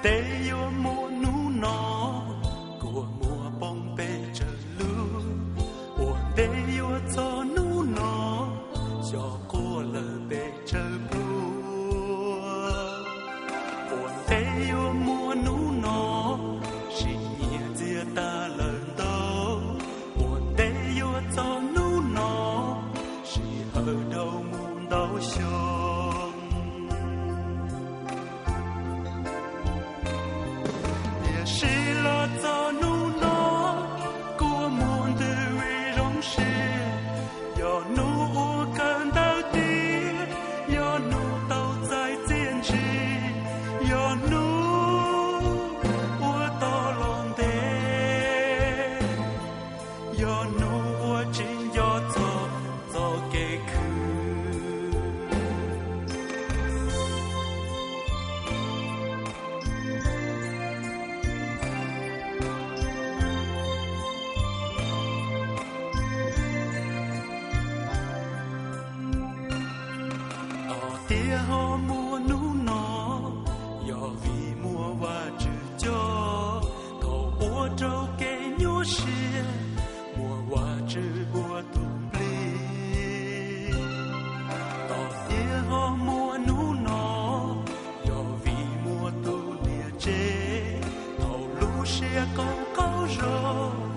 Ntev yuav muaj hnub no, kua muag poob pes tsawg lub. Ua ntev yuav txog hnub no, xyov quaj lawm pes tsawg plua. Ua ntev yuav muaj hnub no, sim nyiam txias tas lawm ntau. Ua ntev yuav txog hnub no, sij hawm dhau mus ntau xyoo. Tiam sis los txog hnub no, kua muag ntws vim zoo siab. Yog hnub uas kawm ntawv tiav, yog hnub tau txais txiaj ntsig, yog hnub uas tau los ntev, yog hnub uas tsis nco txog txoj kev khwv. Qhov tias ho muaj hnub no, yog vim muaj Vajtswv coj. Thaum ua rau kev nyuaj siab, muaj Vajtswv ua tus nplij. Qhov tias ho muaj hnub no, yog vim muaj tus niam tsev. Thaum lub siab qaug qaug zog,